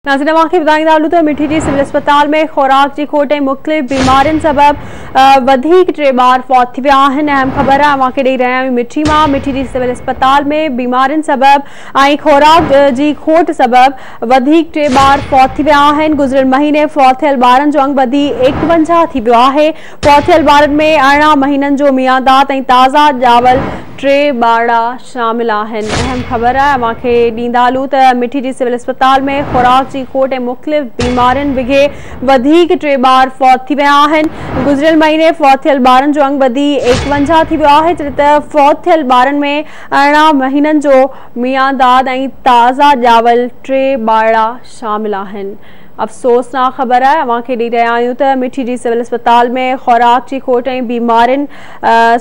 नाज़रीन अव्हां खे ॿुधाईंदा हलूं त मिठी जी सिविल अस्पताल में ख़ुराक जी खोट ऐं मुख़्तलिफ़ बीमारियुनि सबबि वधीक 3 ॿार फौत थी विया आहिनि। अहम ख़बर आहे अव्हां खे ॾेई रहिया आहियूं मिठी मां। मिठी जी सिविल अस्पताल में बीमारियुनि सबबि ऐं ख़ुराक जी खोट सबबि वधीक 3 ॿार फौत थी विया आहिनि। गुज़िरियल महीने फौत थियल ॿारनि जो अंग वधी 51 थी वियो आहे। फौत थियल ॿारनि में 18 महीननि जो मियांदात ऐं ताज़ा ॼावल 3 ॿारड़ा शामिल आहिनि। अहम ख़बर आहे अव्हां खे ॾींदा हलूं त मिठी जी सिविल अस्पताल में ख़ुराक जी खोट ऐं मुख़्तलिफ़ बीमारियुनि विघे वधीक 3 ॿार फौत थी विया आहिनि। गुज़िरियल महीने फौत थियल ॿारनि जो अंग वधी 51 थी वियो आहे, जॾहिं त फौत थियल ॿारनि में 18 महीननि जो मियांदाद ऐं ताज़ा ॼावल 3 ॿारड़ा शामिल आहिनि। अफ़सोसनाक ख़बर आहे अव्हां खे ॾेई रहिया आहियूं त मिठी जी सिविल अस्पताल में ख़ुराक जी खोट ऐं बीमारियुनि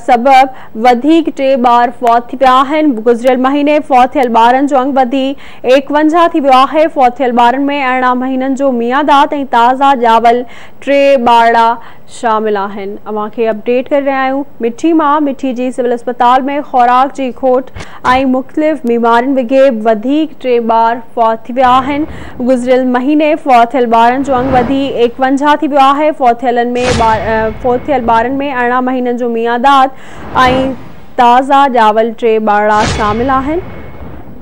सबबि वधीक 3 ॿार फौत थी विया आहिनि। गुज़िरियल महीने फौत थियल ॿारनि जो अंग वधी 51 थी वियो आहे। फौत थियल ॿारनि में 18 महीननि जो मियांदात ऐं ताज़ा ॼावल 3 ॿारड़ा शामिल आहिनि। अव्हां खे अपडेट करे रहिया आहियूं मिठी मां। मिठी जी सिविल अस्पताल में ख़ुराक जी खोट ऐं मुख़्तलिफ़ बीमारियुनि विघे वधीक 3 ॿार फौत थी विया आहिनि। गुज़िरियल महीने फौत थियल ॿारनि जो अंग वधी 51 थी वियो आहे। फौत थियल ॿारनि में 18 महीननि जो मियांदात ऐं ताज़ा ॼावल 3 ॿारड़ा शामिल आहिनि।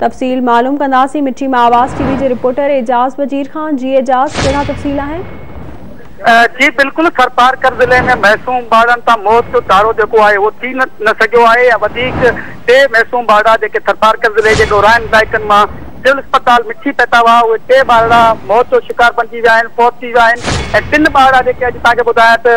तफ़सील मालूम कंदासीं मिठी मां आवाज़ टीवी जे रिपोर्टर एजाज़ वजीर खां। जी एजाज़, कहिड़ा तफ़सील आहिनि? जी बिल्कुलु, थरपारकर ज़िले में मैसूम ॿारनि तां मौत जो तारो जेको आहे उहो थी न सघियो आहे। ऐं वधीक 3 मैसूम ॿारड़ा जेके थरपारकर ज़िले जे ॾोराइनि इलाइक़नि मां सिविल अस्पताल मिठी पहुता हुआ, उहे 3 ॿारड़ा मौत जो शिकार बणिजी विया आहिनि, फौत थी विया आहिनि। ऐं 3 ॿारड़ा जेके अॼु तव्हांखे ॿुधायां त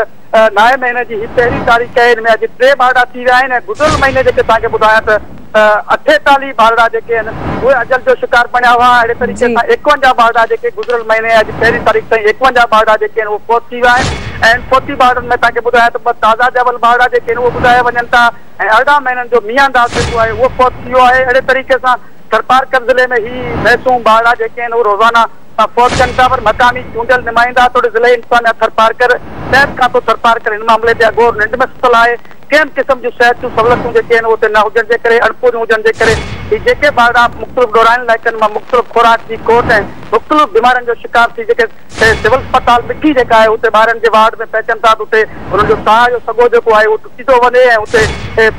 9 महीने जी हीअ पहिरीं तारीख़ आहे, हिन में अॼु 3 ॿारड़ा थी विया आहिनि। ऐं गुज़िरियल महीने जेके तव्हांखे ॿुधायां त 48 ॿारड़ा जेके आहिनि उहे अजल जो शिकार बणिया हुआ। अहिड़े तरीक़े सां 51 ॿारड़ा जेके गुज़िरियल महीने अॼु पहिरीं तारीख़ ताईं 51 ॿारड़ा जेके आहिनि उहे फौत थी विया आहिनि। ऐं फौती ॿारनि में तव्हांखे ॿुधायां त 2 ताज़ा ॼावल ॿारड़ा जेके आहिनि उहे ॿुधाया वञनि था ऐं 18 महीननि जो मियांदास जेको आहे उहो फौत थी वियो आहे। अहिड़े तरीक़े सां थरपारकर ज़िले में ही मैसूम ॿारड़ा जेके आहिनि उहे रोज़ाना फौत कनि था। पर मक़ामी चूंडियल नुमाइंदा थोड़े ज़िले इंतज़ामिया थरपारकर सिहत खातो थरपारकर हिन मामले ते अघोर निंड में सुतल आहे। कंहिं बि क़िस्म जूं सिहत जूं सहूलियतूं जेके आहिनि उते न हुजण जे करे, अणपूरियूं हुजण जे करे ही जेके ॿारड़ा मुख़्तलिफ़ ॾोराइनि इलाइक़नि मां मुख़्तलिफ़ ख़ुराक जी खोट ऐं मुख़्तलिफ़ बीमारियुनि जो शिकार थी जेके सिविल अस्पताल मिठी जेका आहे उते ॿारनि जे वार्ड में पहुचनि था त उते हुननि जो साह जो सॻो जेको आहे उहो टुटी थो वञे। ऐं उते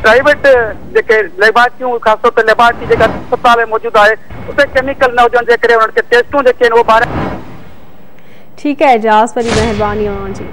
प्राइवेट जेके लेबॉरेटरियूं, ख़ासि तौर ते लेबॉरेटरी जेका अस्पताल में मौजूदु आहे उते केमिकल न हुजण जे करे हुननि खे टेस्टूं जेके आहिनि उहे ॿार। ठीकु आहे एजाज़, वॾी महिरबानी अव्हां जी।